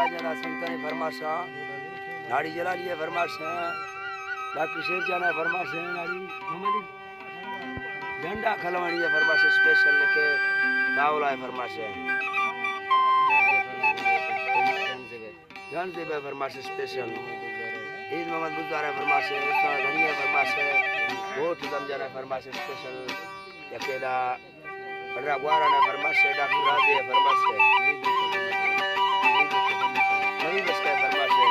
جان سلطان ءِ فرمائش ءَ، ناڑی جلالی ءِ فرمائش ءَ، ڈاکٹر شیر جان ءِ فرمائش ءَ، ناڑی محمد ڈنڈا کلوانی ءِ فرمائش ءَ، اسپیشل لکے داولا ءِ فرمائش ءَ۔ جان زیب ءِ فرمائش اسپیشل۔ عید محمد بزدار ءِ فرمائش ءَ، استاد غنی ءِ فرمائش ءَ، گوٹ زمجان ءِ فرمائش اسپیشل۔ یکے دا پڈرا گواران ءِ فرمائش ءَ، ڈاکٹر راضی ءِ فرمائش ءَ۔ نبی بخش ءِ فرمائش ءَ۔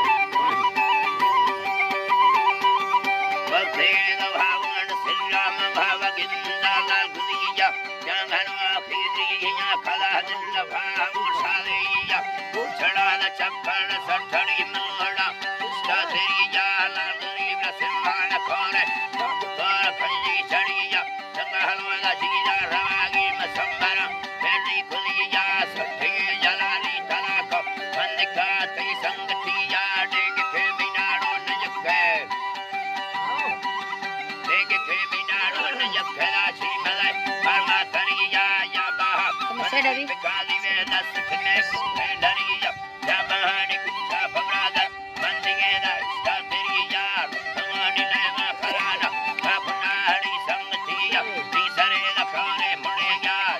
وقت عید بھاون سلام بھاو گندا لال گنیجا۔ جانگھنوا کھیدری یا کھلا دل لبھا گوشادری یا۔ گوچھڑا نہ چکن سٹھڑی ملوڑا۔ استا تیری یا لال گریب رسمان کھورے۔ کار کھنجی چڑی یا۔ سنگھلوا دا جیجا رواگی مسمبرا۔ پیڈی کھلی یا سٹھی جلالی طلاق۔ بندکا تئی سنگتی یا ڈیگ کے میناڑو نجکے۔ دیگہ تئی میناڑو نجکلا چی ملے، پروا تری یا، یا باہا۔ تم سے ڈری؟ بکالی وے دست کنے کو ڈری یا، یا بہانی کتا پبرادر۔ من دیگہ دا استا تری یا، تمانی لیوا پرانا۔ کاپنا ہڑی سنگتی یا، تی سرے لکھانے مڑے یا۔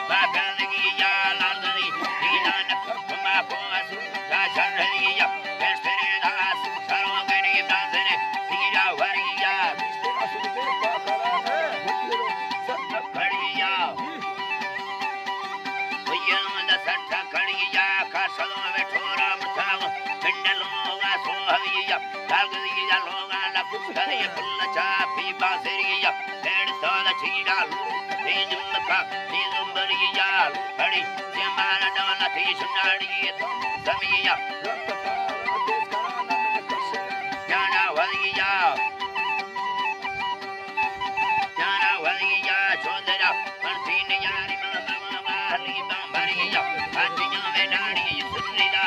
باگندگی یا لالگری، تی نانک کما کو اسو۔ تا شرعیہ، پیشترین آسو، سروگنی برازنے، تیرا وریہ، کڑیہ۔ ویلون دا سٹھا کڑیہ، کاسلو ویٹھورا متاو، پنڈلو گا سوہویہ، تاگلیہ لوگا لکشتریہ، پلچا پی باسریہ۔ پیڑ سال چیڑا لو، تی جمکا، تی زمبری جال، اڑی، تی مال ڈولا، تی شناڑی، زمیا۔ جانا ولیا۔ جانا ولیا، چودرا، پرتین یاری ماما والی بامبریا۔ آجیاں میں ناڑی سنی دا،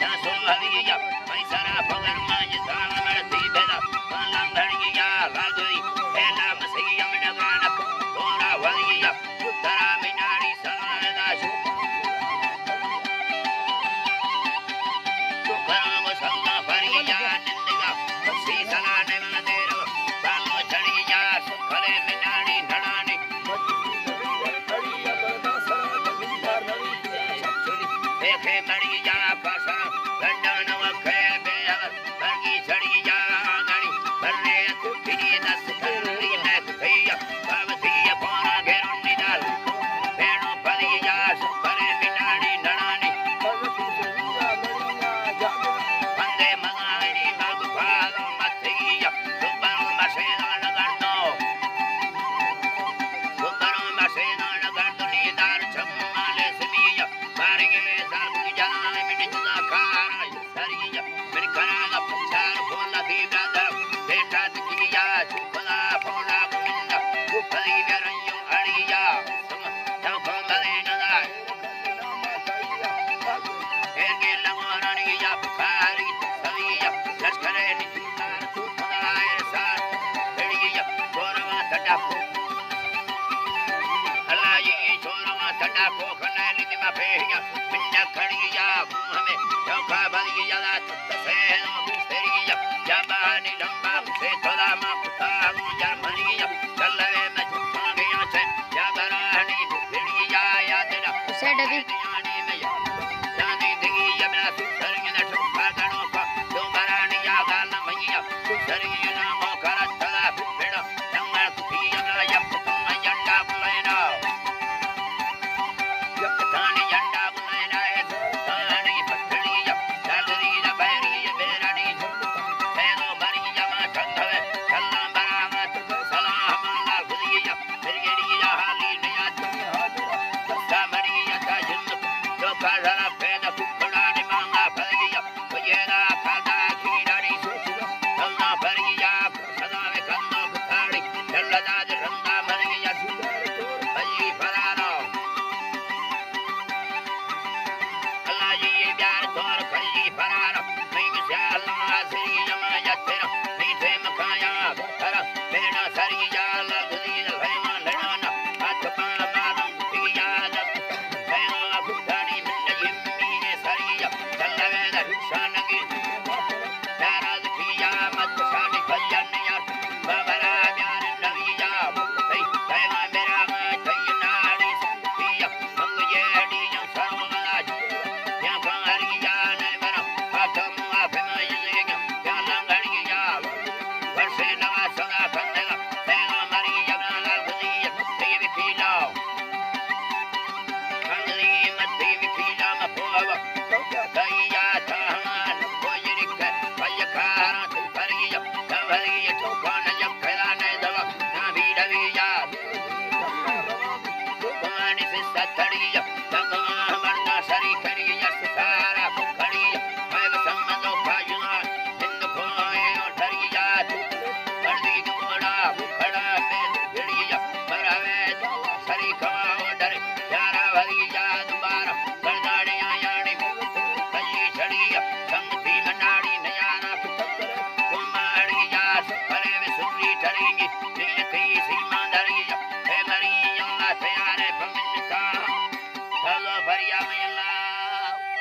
یا سو حویا، پیسرا پگر ماں یہ سال مرتی بلا، لنگڑیا، راجوئی، ایلا مسیح امن گانک، دورا ولیا، ترا میناڑی سلام داشو۔ شکران و سلام پری جا نندگا، سی سلام نما دیرو، سالو چڑی جا، سکھلے میناڑی نڑانی۔ دیکھے مڑی جا پاسا، گنڈان وکھے بے ہر۔ برگی سڑی جا آنگڑی، برے اتو پھری دست تھری میں کھیا، بابتی پورا گھرونی دال، پیڑو پھلی جا سپرے مٹاڑی نڑانی۔ بندے مزانی مگ پھالو متھیا، دوبرو مشینا لگڑ دو۔ دوبرو مشینا لگڑ دو، نیدار چمالے سمیا، بارگی سر جلائے من جدا کارا۔ سری من کراغ پچار پولا دی برادر، بیٹا تکیا چکلا پولا گمندا، گپلی گرنیو اڑیا، تم تو کو ملے ندا۔ ایرگے لگورانی یا پکاری سویا، لشکرے نی سار تو خدائے سار، اڑیا، گوروا تڈا کو۔ اللہ جی، گوروا تڈا کو کھنے لگی ما پھیڑیا، پنڈا کھڑیا، ہمیں چوکا بلی جلا۔ سیلو سری جا، جا بانی لمبا سے تولا ما پتاو جرمنی جا، چلے میں جھوٹوں گیا سے، جا برانی بھڑی جا یا تیرا۔ اسے ڈبی۔ جانی میں جانی دگی جا بلا سو سری نہ ٹھوکا گڑوں کا، تو برانی جا گال میں جا، تو سری نہ مو کرا تلا بھڑا، نمبر تو پی جا بلا یا پتوں میں جنڈا بلینا۔ یک تانی جنڈا بلینا ہے،